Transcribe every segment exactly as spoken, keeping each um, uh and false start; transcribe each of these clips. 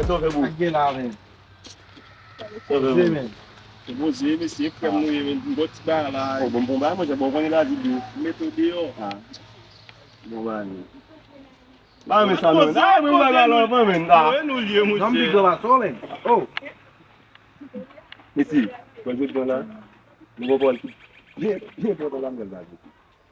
Sa w fè, bro? Sa k gen la, men? Sa w fè, bro? Poze, men. Se poze, mesye, frè m nou ye, men. Bon ti bagay la. Bon, bon, bon bagay, monchè, bon, konnen lavi di. Mete w deyò. Ah. Bon bagay. Ah, men sa, men. Ah, men bagay la, men. Ah. Jan m di gran mason, men. Oh. Mesye, mwen jodi an la, nou konprann ki byen, byen enpòtan la m pral pale.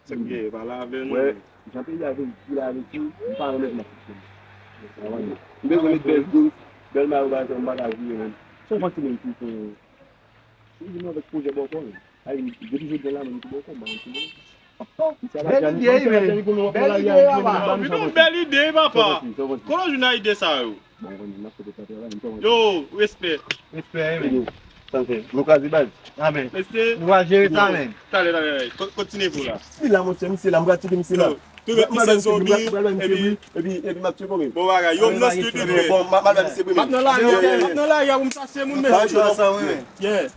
Se byen, pale avè nou. Wè, jan peyi a vin, vin la avèk ou, m pa renmen m ap fonksyone. M bezwen met bèl dous, bèl mayo ba zòn, m pa ka jwe menm. Se yon fanm ki menm ki fè, ou vin avèk pwojè bòkò menm. Ay, depi jodi an la, menm ki bòkò, m pa konn ki bòkò. Bèl ide, wi, men. Bèl ide, papa. Ou vin yon bèl ide, papa. Kote w jwenn ide sa yo? Yo, respè. Respè, wi, men. Sa fè. Nou kraze baz. Amen. Mesye. Nou va jere sa, men. Talè, talè, talè. Ko-, kontinye pou la. Si la, monchè, misye la, m pral tcheke misye la. Yo, tou lòt misye zonbi, epi, epi, epi m ap tcheke w, men. Bon bagay, yo, m nan street, wi, frè. Bon, m ap bay misye, wi, men. M ap nan lari, m ap nan lari a pou m chache moun, mesye. Yeah.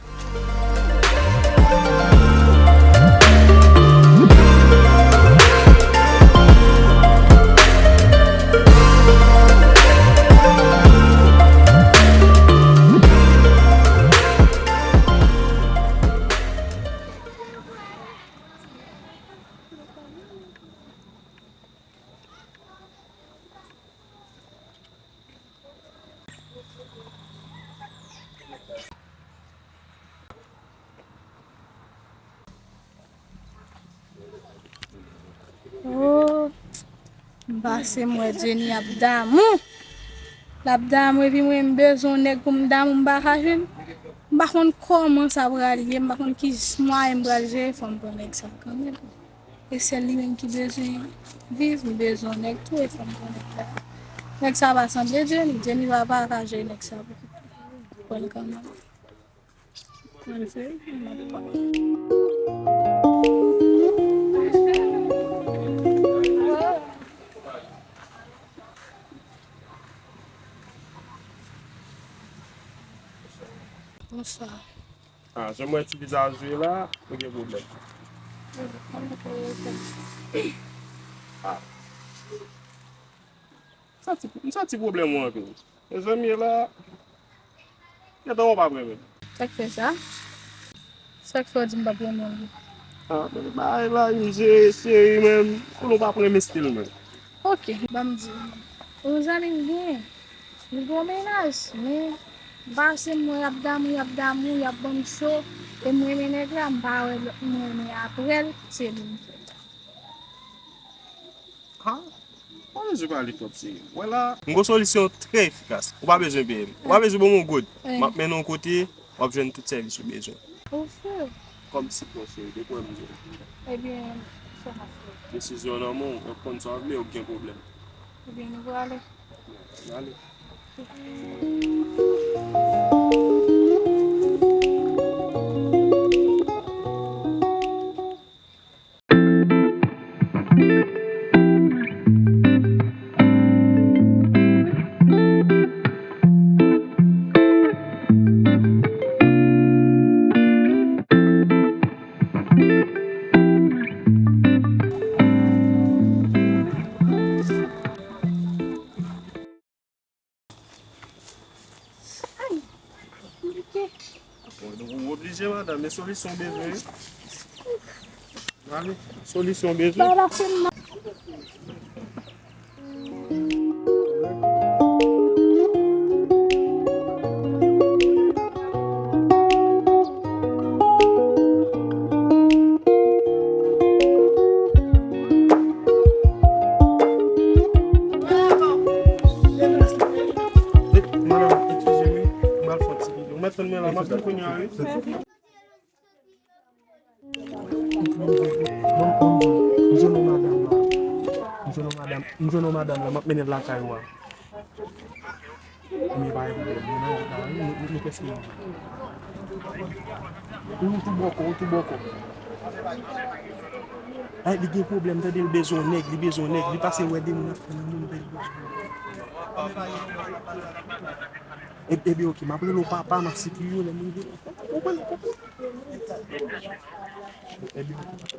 Oh, m pase m wè Jenny ap damou. L ap damou epi mwen m bezwen yon nèg pou m damou m pa ka jwenn. M pa konn kòman sa pral ye, m pa konn ki mwayen m pral jere, fò m pran nèg sa kanmenm. E sèl li menm ki bezwen viv, li bezwen yon nèg tou, e fò m pran nèg la. Nèg sa pa sanble Jenny, Jenny pa, pa ka jere nèg sa pou, pou l kanmenm. Pran l fè, m ap pran. Bonswa. Ah, jan m wè ti vizaj ou ye la, ou gen pwoblèm. Ah. Santi, m santi pwoblèm ou anpil. Mezanmi, la, gentan ou p ap renmen. Sa k fè sa? Sa k fè w di m p ap renmen w? Ah, men bagay la, m jere cheri, men konnen w p ap renmen stil mwen. Ok, ban m di w. Yon zanmi m gen. Li gon mennaj, men m pase m wè y ap damou, y ap damou, y ap ban m cho, e m renmen nèg la, m pa wè lòt moun renmen apre l, se li m fè. Ha? Pa bezwen pale twòp serye. Wè la. M gon solisyon trè efikas. Ou pa bezwen peye m. Ou pa bezwen ban m yon goud. M ap mennen w yon kote, w ap jwenn tout sèvis ou bezwen. Ou frè. Kòm sipò cheri, depi w wè m jwenn. Ebyen, sa m ap fè. Desizyon nan men w, w konn sa w vle, ou gen pwoblèm. Ebyen, nou prale. N ale. Ay, konplike. Ou oblije, madanm, e solisyon w bezwen, wi. Ale, solisyon w bezwen. Ba la fè m mal. Madanm, eskize m, wi. M al fè yon ti pike. Ou mèt tann mwen la, m ap vin kounye a, wi. Bon, bon, bon. M jwenn yon madanm la. M jwenn yon madanm, m jwenn yon madanm la, m ap mennen l lakay ou a. Men pa gen pwoblèm, nou nan wout la, wi, nou, nou, nou prèske rive. Ou tou bòkò, ou tou bòkò. Ay, li gen pwoblèm, tande, li bezwen yon nèg, li bezwen yon nèg, li pase wè de moun ap fè moun bèl. E, ebyen, oke, m ap rele w papa, m ap sipliye w lè m rive. Ou konprann, ou konprann? Ebyen, oke.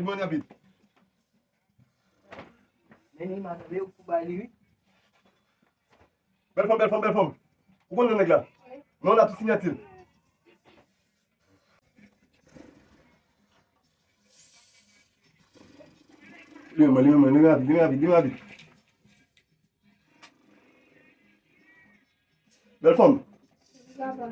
rapid, mwen rapid. Men li, m a tande yo pou bay li, wi. Bèl fanm, bèl fanm, bèl fanm. Ou konn non nèg la? Non, la tou sinyati l. Li menm, li menm, li rapid, li rapid, li rapid. Bèl fanm. Wi, papa.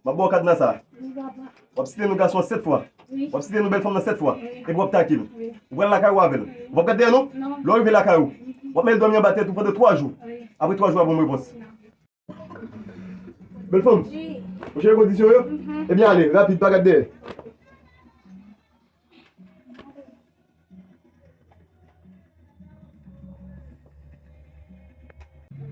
M ap ba w kadna sa. Wi, papa. W ap site non gason an sèt fwa. Wi. W ap site non bèl fanm nan sèt fwa. Wi. Epi w ap take l. Wi. Ou pral lakay ou avè l. Wi. Ou p ap gad dèyè non? Non. Lè w rive lakay ou, wi, w ap mete l dòmi anba tèt ou pandan twa jou. Wi. Apre twa jou, w ap ban m repons. Non. Bèl fanm. Wi. Ou cheke kondisyon yo? Mhm. Ebyen, ale, rapid, pa gad dèyè.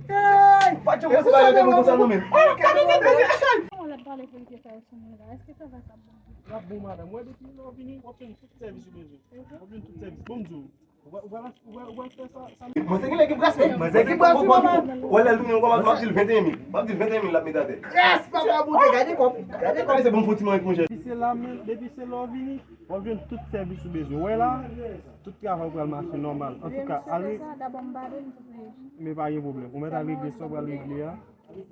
Hey! Pa t janm panse bagay yo te bon konsa non, men. Oh, gade, gade, gade, gade. Ou lè pale pou li te fè sou mwen la. Èske travay sa bon? L ap bon, madanm. Wè, depi lè w vini, w ap jwenn tout sèvis ou bezwen. W ap jwenn tout sèvis. Bon, m di w. Ou pral, ou pral, ou pral, ou pral fè sa, sa. Manzè gen lè ki bras, men. Manzè ki bras, wi, papa. Ou wè lè l tounen, w ap di l venteyen mil. W ap di l venteyen mil l ap mete atè. Yes, papa, Bondye, gade kòb. Gade kòb. Se bon fò ti manyen, monchè. Depi se la, men, depi se lè w vini, w ap jwenn tout sèvis ou bezwen. Wè la, tout travay ou pral mache nòmal. Antouka, ale. Men pa gen pwoblèm. Ou mèt al regle sa w pral regle a.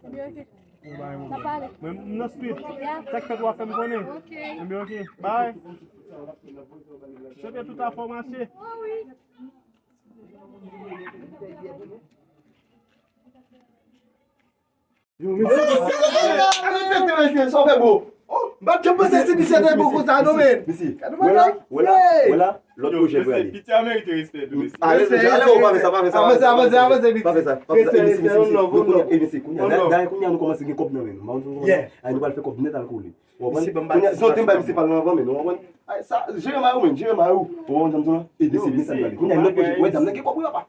Ebyen, oke. Ou pa gen pwoblèm. N ap pale. Men m nan street. Ya. Sa k fèt w a fè m konnen. Oke. Ebyen, oke. Bye. Chante tout afè w mache. Oh, wi. Yo, mesye. Arete tete mesye, sa w fè bon. Oh, m pa t janm panse si misye te bon konsa non, men. Mesye, wè la, wè la, wè la, lòt pwojè prale. Piti a merite respè tou, mesye. Ale, ale, ale, ou pa fè sa, pa fè sa, pa fè sa, pa fè sa, pa fè sa, pa fè sa, pa fè sa, e mesye, mesye, mesye, nou konnen, e mesye, kounye a, dayè kounye a nou kòmanse gen kòb nan men nou, nou pral fè kòb nèt al kole. Ou konprann? Kounye a, jan w te bay misye pale anvan, men nou konprann. Ay, sa, jere mari w, men, jere mari w. Ou konprann sa m di w la? E mesye, mesye, kounye a, lòt pwojè, wè, dam nan gen kòb, wi, papa.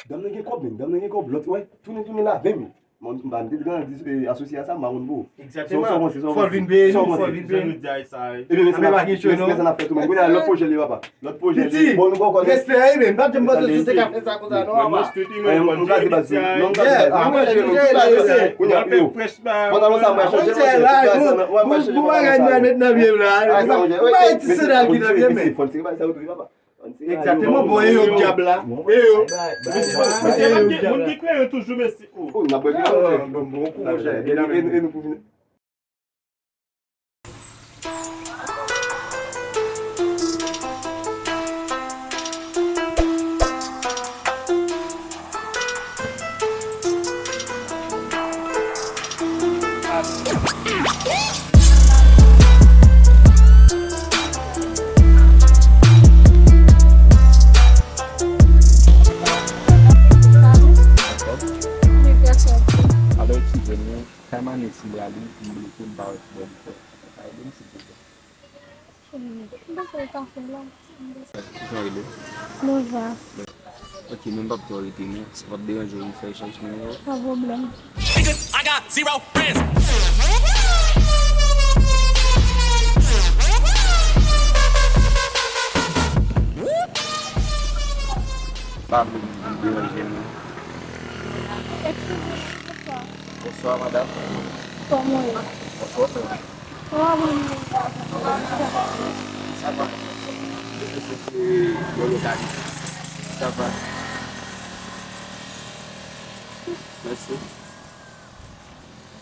Dam nan gen kòb, men. Dam nan gen kòb. Lòt, wè, tounen, tounen la, ven mil. Mwen, m pa, m te grandi, eh, asosye a sa, m pa konn pou. Egzakteman. Fò l vin peye nou, fò l vin peye nou. Ebyen, men sa n ap fè tou, men kounye a lòt pwojè li, papa. Lòt pwojè li. Bon, nou poko konnen. Respè, wi, men m pa t janm panse si w te ka fè sa konsa, non, papa. Eh, m kraze baz, non, m kraze baz. Kounye a, yo. Pantalon sa, m pral chanje, mwen, bagay mwen met nan pye m la. Ou pa wè ti sandal ki nan pye m, men. Fò n tire baz sa yo tou, papa. Egzakteman, bon, e yo dyab la. E yo. Mesye, e yo dyab la. Moun ki klere toujou, mesye. Oh, n ap bwè vin. Bon, bon, bon, bon, bon, bon, bon, bon, bon, bon, bon, bon, bon, bon, bon. Alo, eskize m, kay Manix m prale, m bloke, m pa wè kibò m fè. Ka ede m, silvouplè? Mwen pa konn sa w ka fè la. Kijan w rele? Nova. Ok, men m p ap twò rete non. Si w ap deranje w, m fè echanj nimewo. Pa pwoblèm. I got zero friends. Pa vle m deranje non. Eskize, bonswa. Bonswa, madam. Kòman w ye? Bonswa, frè. Sa va? Mwen se Lolo Kali. Sa va? Mèsi.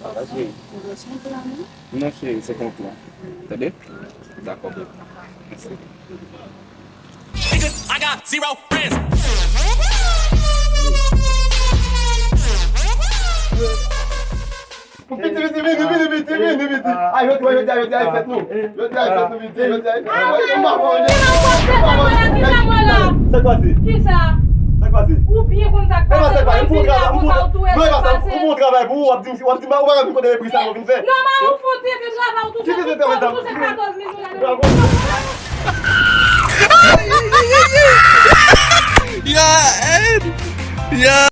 Sa va, cheri? Non, cheri, se kont la. Tande? Dakò, baby. Mèsi. I got zero friends. Piti, piti, vini, vini, piti, vini, piti. Ah, jodi a, jodi a, jodi a, e fèt nou. Jodi a, e fèt nou, piti, jodi a, e fèt nou. Mwen, mwen, mwen, mwen, mwen, mwen, mwen, mwen. Sa k pase? Kisa? Sa k pase? Ou byen konn sa k pase. Ou fè yon travay, ou fè yon travay pou ou, w ap di, w ap di, ou pa ka vin kote mepri sa, w vin fè. Non, man, ou fè yon travay, ou tou fè tout tan, ou tou fè katòz mil dola. Yo, Ed! Yo,